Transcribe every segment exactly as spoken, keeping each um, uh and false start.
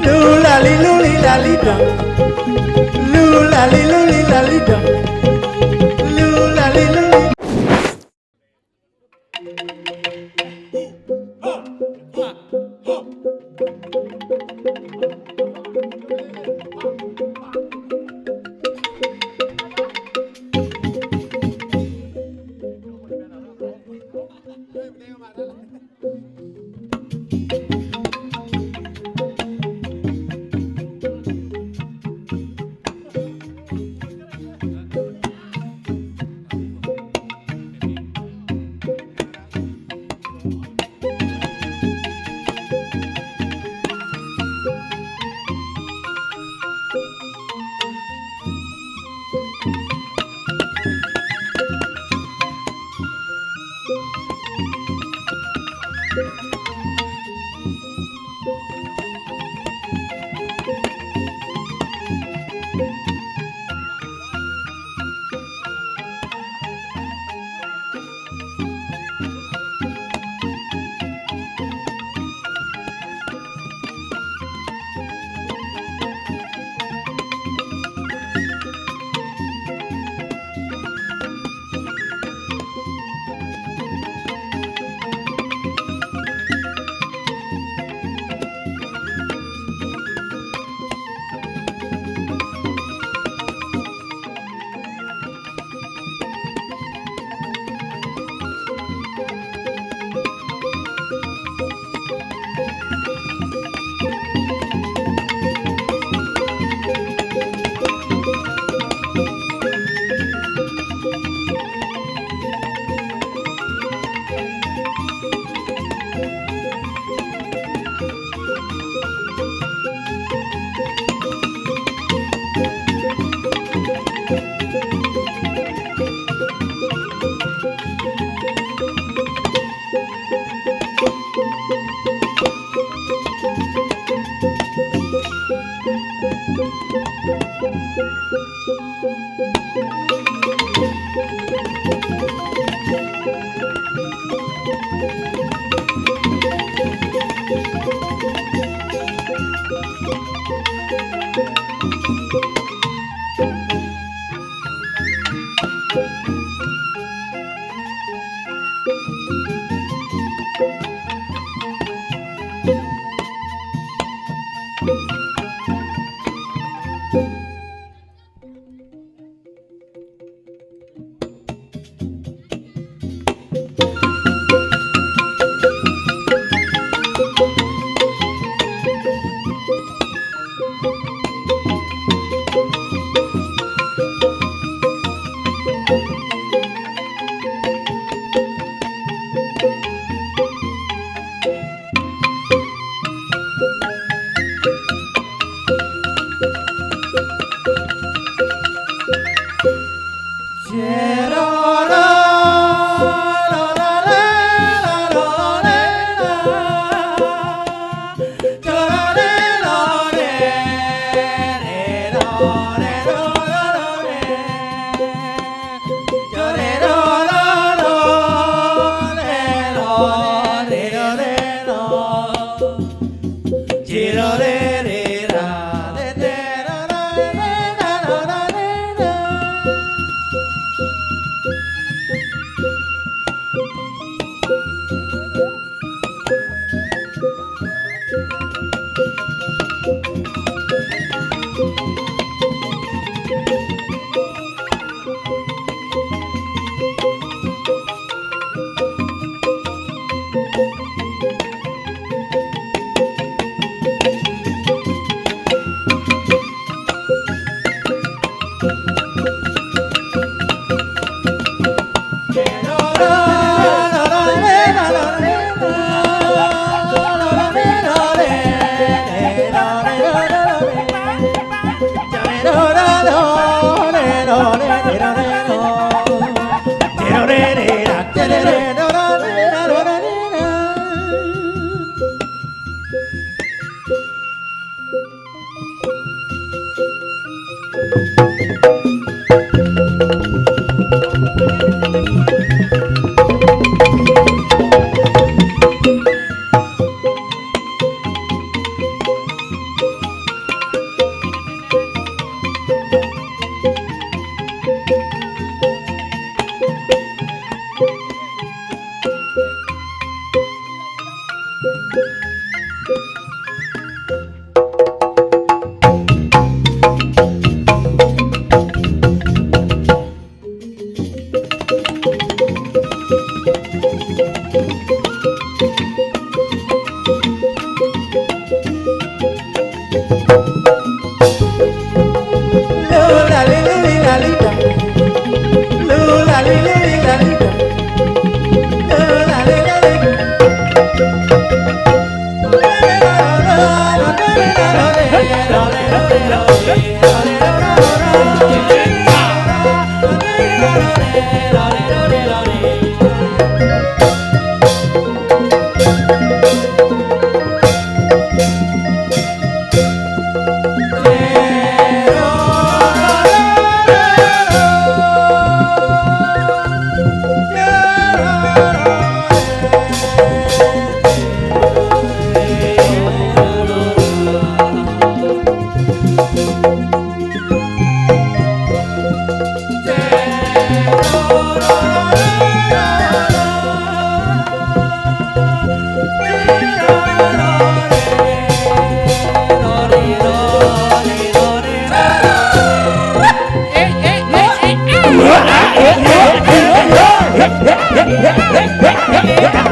Lulali, luli, lali, dum. Lulali, luli, lali, dum. Lulali, luli.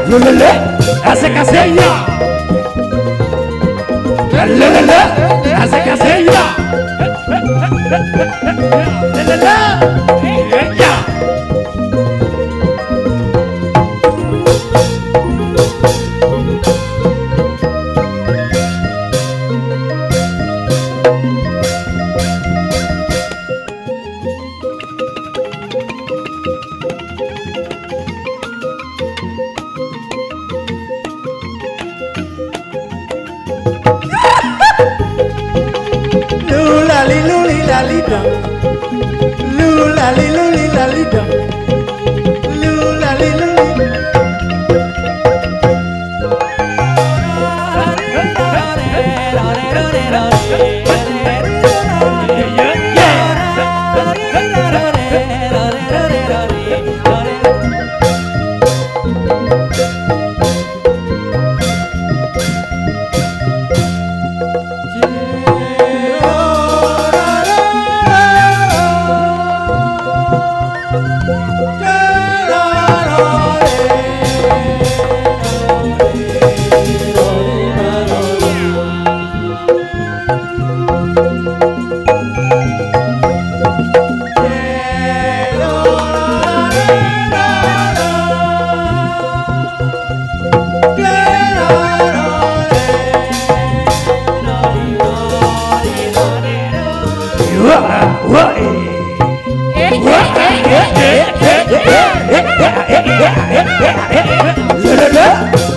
Lulele, asik-asiknya. Lelele, asik-asiknya. Lelele, ya. Lulali luli lali dong. Lulali luli lali dong. Lulali luli.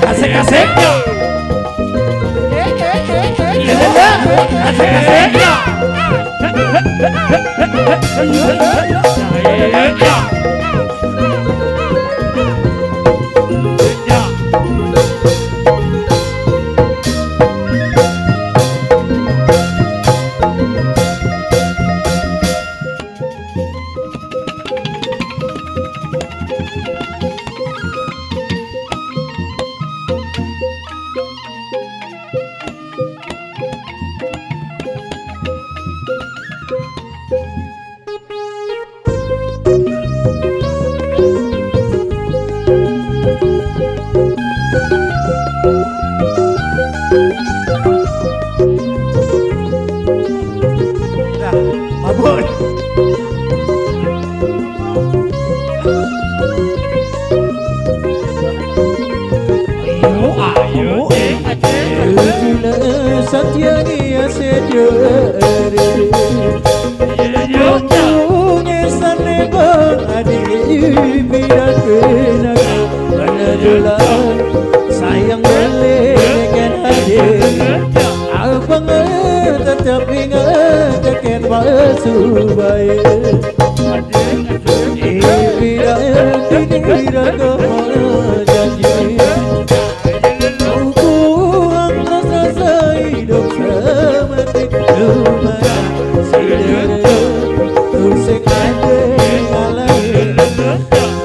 Asik-asiknya. Asik-asiknya. Nah, mabuk. Ayo, ayo, eh, ayo. Satyani asedya are. Yo, yo, yo. Tunge sane bang adi bidak naga. Mana dolan sayang balik kan adi. Abang tetap ingat keken palsu baik. Ibira, ibira, kamu janji. Aku ang rasa hidup semati. Lumayan sederhana. Tusik aja ngalahin.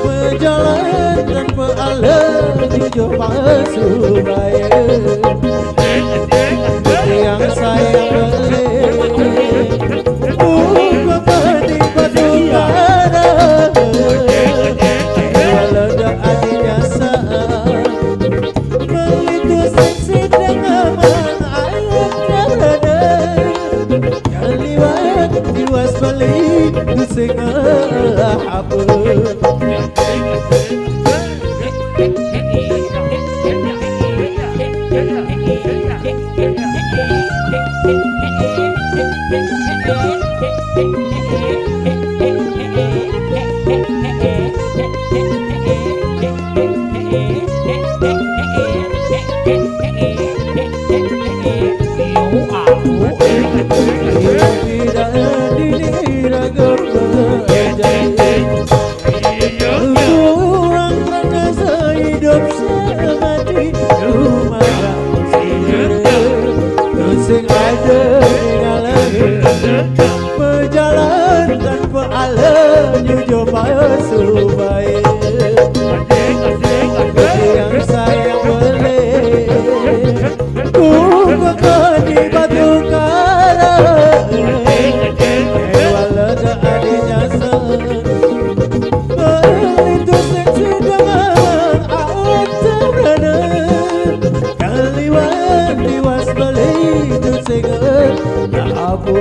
Berjalan tanpa alat jujur palsu. Yang sayang beli, buka peti batu bara. Walau dah adiknya sa, beli tu seksi dengan ayah kerana. Yang liwat, liwas beli, tu sengah apa. Tidak diragukan. Ruang rasa hidup semati rumah sing ada tinggal lagi. Berjalan tanpa alam jujur palsu baik. Yang sayang boleh ku kekani batu karang. Walau tak ada nyasa. Itu seksi dengan awak terana. Kaliwan tiwas beli tu sega. Nak apa?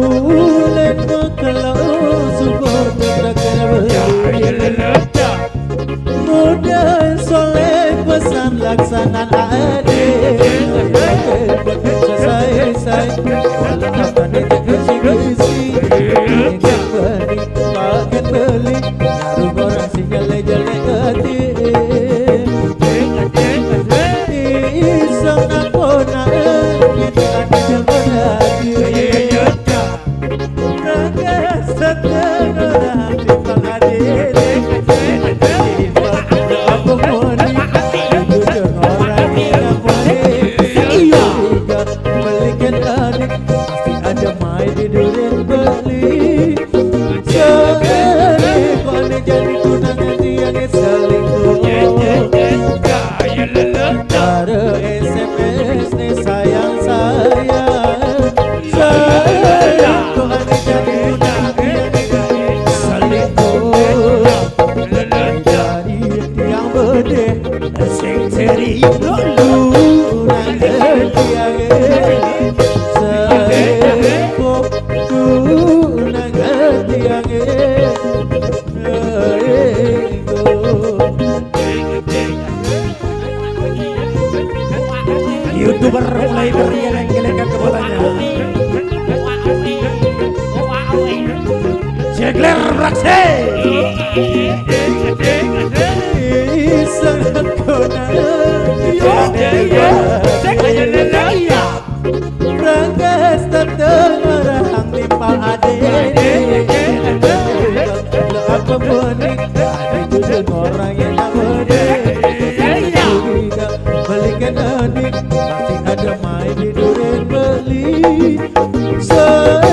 Ulen makalau subur tetakan. Mudah soleh pesan laksanan adil. Selesai-sai. Walau tak ada kesi-kesi. Pakai beli. Baru orang singgah jelek hati. Isang ako na kita ada jalan hati. Raga setengah hati pangadi. Apa moni? Itu orang yang boleh. Iya. Belikan adik pasti ada mai di duren beli. Selingkuh ni jadi tunangan dia ni selingkuh. Cara S M S ni sayang-sayang. Selingkuh ni jadi tunangan dia ni selingkuh. Jadi yang bedeh sing seri dulu nak dia. Selingkuh. YouTuber mulai dari elek-elekan kepalanya. Jegler beraksi. Sangat kona. Yo, yo. Cek aja dulu ya. Rangkas datang orang timpal ade. Lo apa menik? Ada juga orang yang tak berde. Juga belikan adik. Pasti ada main di duren beli. Saya